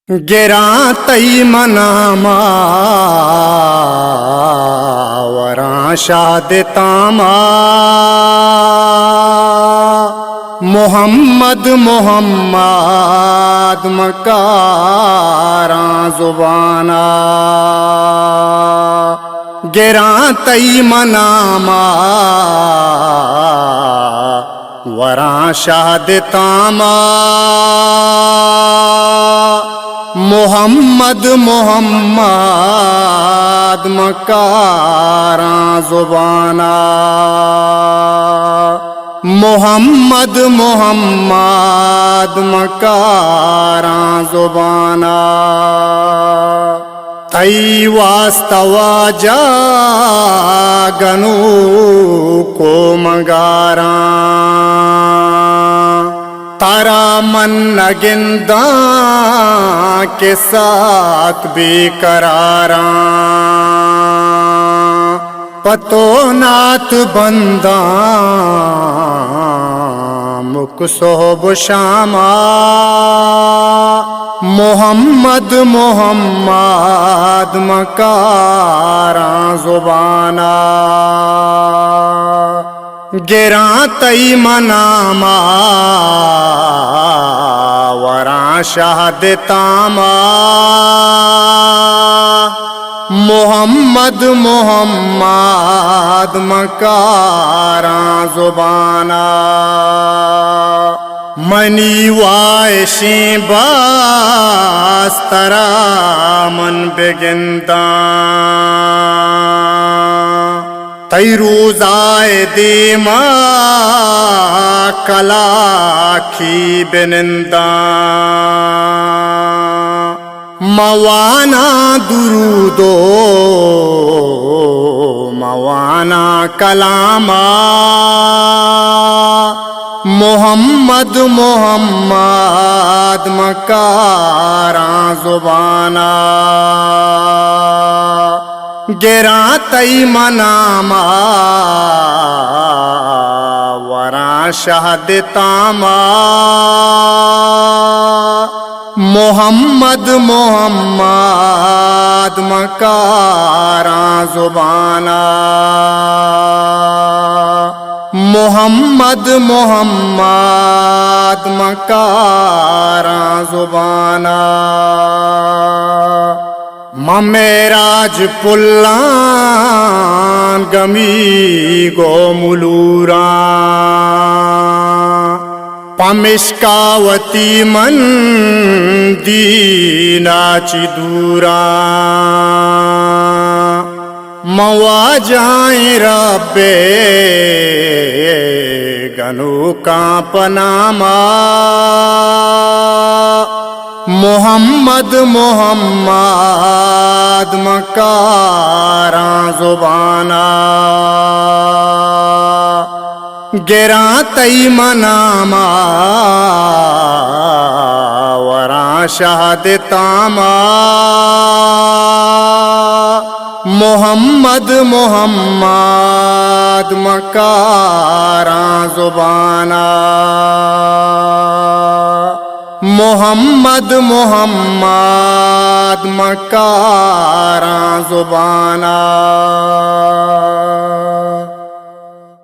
گراں تئی مناما وراں شہد تاما، محمد محمد مکاراں زبانا۔ گراں تئی مناما وراں شہد تاما، محمد محمد مکاراں زبانا، محمد محمد مکاراں زبانا۔ تئی واسطہ واجہ گنوک و مگاراں، ترا من نہ گنداں کہ سک بے قراراں۔ پہ تو نات بنداں مک صحب و شاما، محمد محمد مکاراں زبانا۔ گراں تئی مناما وراں شہد تاما، محمد محمد مکاراں زبانا۔ منی واہشیں باز ترا من بگنداں، تئی روزائے دیما کلاکی بننداں۔ موانا درود و موانا کلاما، محمد محمد مکاراں زبانا۔ گراں تئی مناما وراں شہد تاما، محمد محمد مکاراں زبانا، محمد محمد مکاراں زبانا۔ من معراج پلان گمیگ و ملوراں، پمشکا وتی من دینا چی دوراں۔ من واجہیں رب گنوکاں پہ ناما، محمد محمد مکاراں زبانا۔ گراں تئی مناما وراں شہد تاما، محمد محمد مکاراں زبانا، محمد محمد مکاراں زبانا۔